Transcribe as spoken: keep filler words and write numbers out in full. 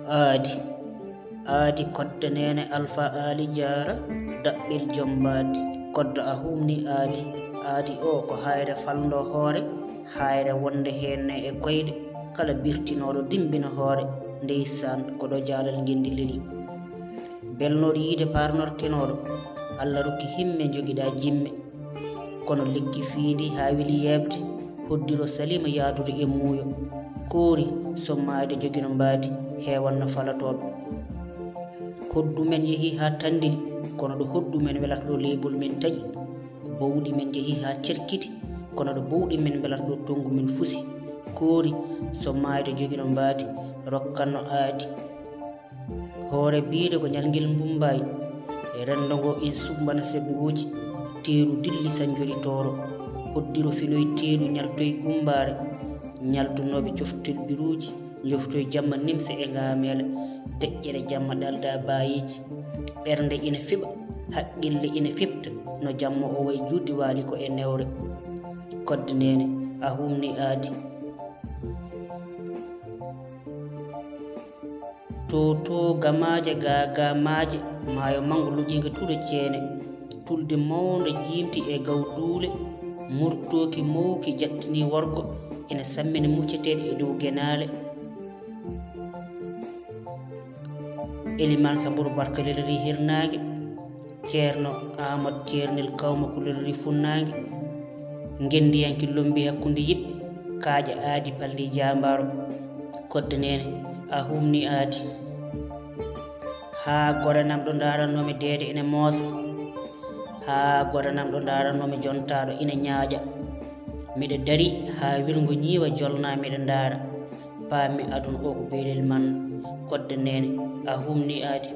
Aadi. Aadi kodde neene Alfa Aali Jaara, daɓɓel jom mbaadi. Koddo a humni aadi. Aadi o ko hayre falndo hoore, hayre wonde heenne e koyɗe, kala birtinooɗo dimbina hoore, ndeysaan ko ɗo jaalal ngendi leli. Belnooɗo yiide parnortenooɗo, Allah rokki himme jogiɗa jimme. Kono lekki fiindi haa weli yeeɓde, hoddiro salima yaadude e muuyo. Koori so maayde jogino mbaadi, heewanno falatooɓe. Hoddu men yehi haa tandiri, kono ɗo hoddu men welata ɗo leeɓol men taƴi. Bowɗi men jehi haa cerkiti, kono ɗo bowɗi men welata ɗo tongu men fusi. Koori so maayde jogino mbaadi, rokkanno aadi. Hoore biide ko ñalngel Mbumbay. E renndo ngo in sumbana seɓnguuji, teeru dilli sanjori tooro. Hoddiro finoy teeru ñaltoy gumbaare. Ñaltunooɓe coftel biruuji, njoftoy jamma nimse e ngaameele. Deƴƴere jamma ɗalda baayiiji. Ɓernde ina fiɓa, haqqille ina fiɓta, no jamma o way juutdi waali ko e newre. Kodde neene, a humni aadi. To to gamaaje ga gamaaje, maayo manngo luƴiinga tuuɗo ceene. Tulde mawnde jiimti e gawduule, murtooki mawki jattini worgo, ina sammina mucceteeɗe e dow genaale. Elimaan Samburu Barka lelori hirnaange, Ceerno Aamadu Ceernel Kawma ko lelori funnaange. Ngenndiyanke lombi hakkunde yiɓɓe, kaaƴa aadi paldi jaambaaro. Kodde neene, a humni aadi. Haa godanam ɗo ndaaranoomi deede ina moosa. Haa godanam ɗo ndaaranoomi jontaaɗo ina ñaaƴa. Miɗo dari haa wirngo ñiiwa jolna miɗo ndaara. Paami aduna o ko beelel man. Kodde neene, a humni aadi.